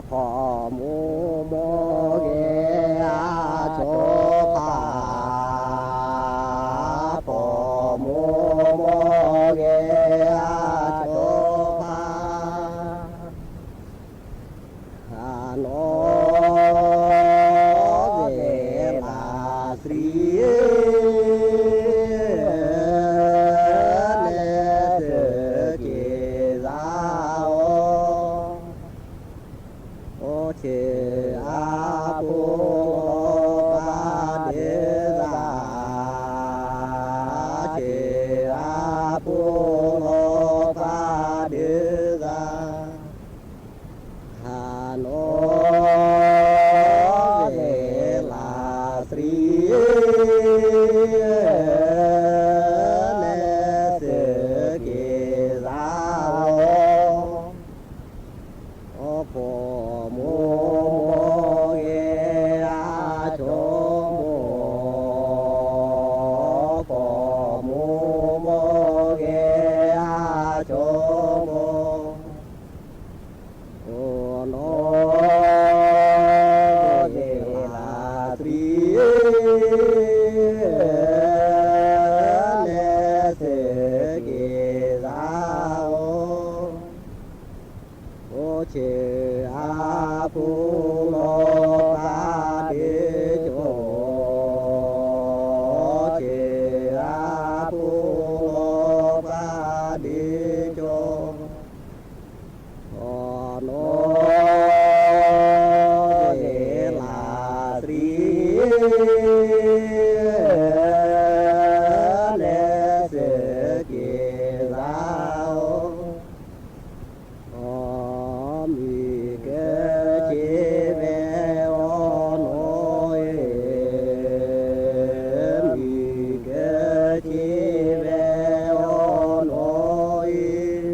ဖီမူမီၢ်ဂဲၤအဆိဖး, ဖီမူမီၢ်ဂဲၤအဆိဖး, ဟးနီၢ်ဂဲၤလၢသရံး လဲၤစၢက့ၤစါအီၤ, အိၣ်ဆ့အဖိလီၤဖးဒ့သး, ဆ့အဖိလီၤဖးဒ့သး, ဟးနီၢ်ဂဲၤလၢသရံး လဲၤစၢက့ၤစါအီၤ, အိၣ်ဖီမူမီၢ်ဂဲၤအဆိမိၢ်, ဖီမူမီၢ်ဂဲၤအဆိမိၢ်, အိၣ်နီၢ်ဂဲၤလၢ ဆ့ၣ်အဖိလီၤဖးဒ့ကၠီ, ဆ့ၣ်အဖိလီၤဖးဒ့ကၠီ, အနီၣ်ဂ့ၤလၢ်သရံး လဲၤစ့ၢ်က့ၤသးအီၤ, အမံၤကဆ့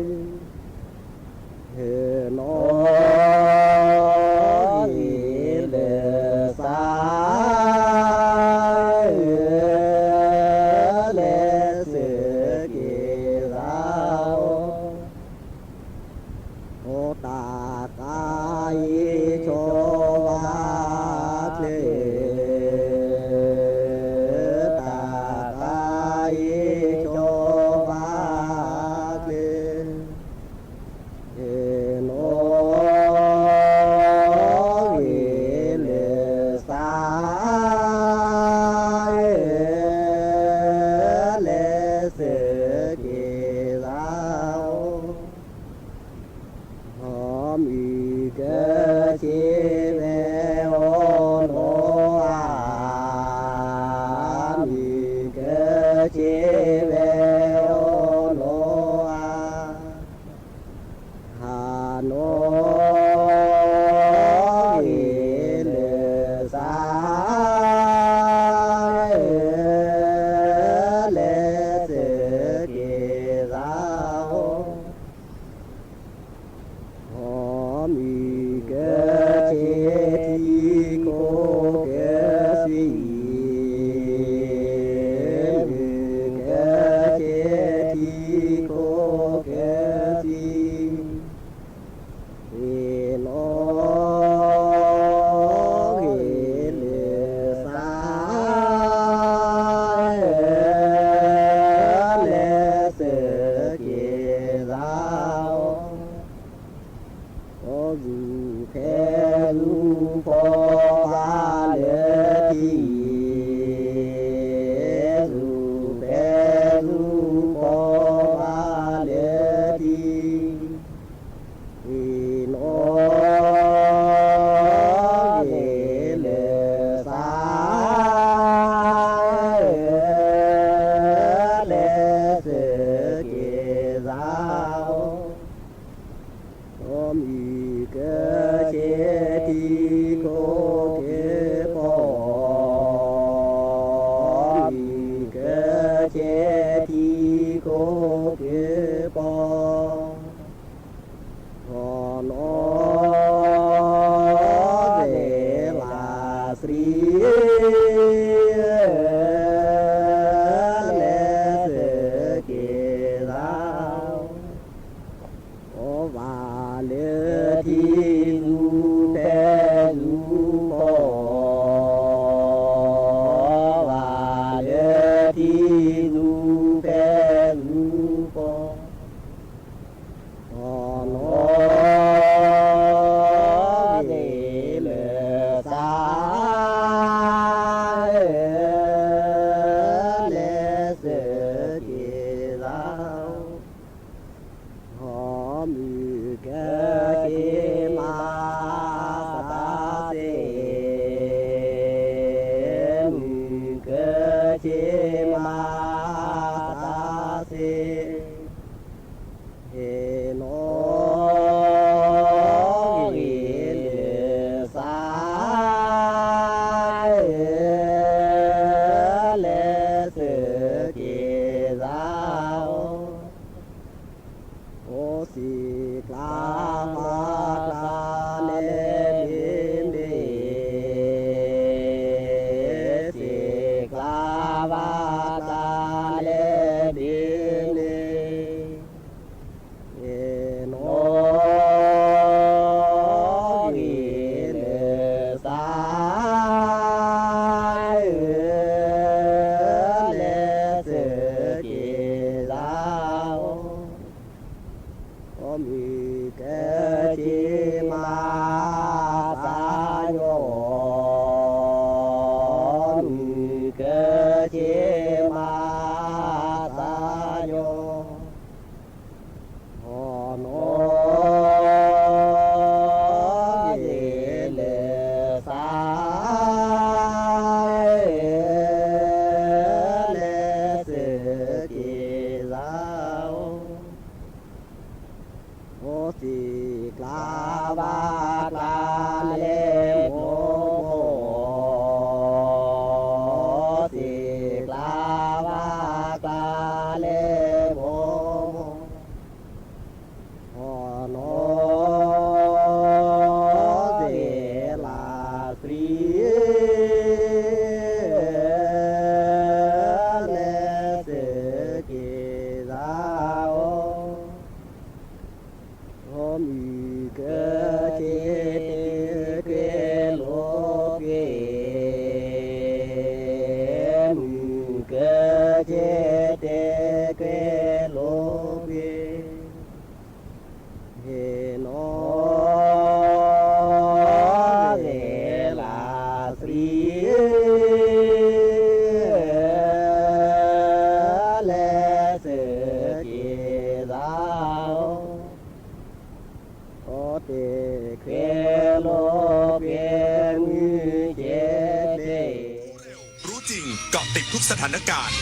ဝဲအီၤနီၣ်အံၤ, မံၤကဆ့ဝဲအီၤနီၣ်အံၤ, ဟ့ၣ်နီၣ်ဂ့ၤလၢသး လဲၤစ့ၢ်က့ၤသးအီၤ, အိၣ်တၢ်ဃါအံၤဆိဝါချ့, တၢ်ဃါအံၤဆိဝါချ့, ဟ့ၣ်နီၣ်ဂ့ၤလၢသး လဲၤစ့ၢ်က့ၤသးအီၤ, အမံၤကဆ့ဝဲအီၤနီၣ်အါ, အမံၤကဆ့ဝဲအီၤနီၣ်အါ, ဟ့ၣ်နီၣ်ဂ့ၤလၢသး လဲၤစ့ၢ်က့ၤသးအီၤ, အမံၤကဆ့ထံခိၣ်ကဲသံ, မံၤကဆ့ထံခိၣ်ကဲသံ, ဟ့ၣ်နီၣ်ဂ့ၤလၢသး လဲၤစ့ၢ်က့ၤသးအီၤ, အီၣ်သူၣ်ဖဲသူၣ်ဖီဘၣ်လၢထံ, သူၣ်ဖဲသူၣ်ဖီဘၣ်လၢထံ, ဟ့ၣ်နီၣ်ဂ့ၤလၢသး လဲၤစ့ၢ်က့ၤသးအီၤ, အမံၤကဆ့ထံခိၣ်က့ၤပီၤ, အမံၤကဆ့ထံခိၣ်က့ၤပီၤ, အနီၣ်ဂ့ၤလၢ်သရံး လဲၤစ့ၢ်က့ၤသး, အီၣ်ဘၣ်လၢထံသူၣ်ဖဲသူၣ်ဖီ, အီၣ်ဘၣ်လၢထံသူၣ်ဖဲသူၣ်ဖီ, အနီၣ်ဂ့ၤလၢသး လဲၤစ့ၢ်က့ၤသး, အီၣ်မံၤကဆ့မၤ သးယိၣ်, မုၢ်ကဆ့မၤသးယိၣ်, ဟီၣ်နီၤ သ့လၢသးလဲၤစၢၤက့ၤသးအိၣ်, အိၣ်သ့ၣ်ကျါဘၣ်ကျါလဲၤမိၢ်မိၢ်, အိၣ်သ့ၣ်ကျါဘၣ်ကျါလဲၤမိၢ်မိၢ်, ဟီၣ်နီၤ သ့လၢသး လဲၤစၢၤက့ၤသးအိၣ်, မုၢ်ကဆ့တ့ကွဲလိာ်ကွဲ, မုၢ်ကဆ့တ့ကွဲလိာ်ကွဲ, ဟ့ၣ်နီၤ သ့လၢသး လဲၤစၢၤက့ၤသးအိၣ်, အိၣ်သ့ၣ်ကွဲလိာ်ကွဲ မုၢ်ကဆ့တ့ รู้จริง เกาะติดทุกสถานการณ์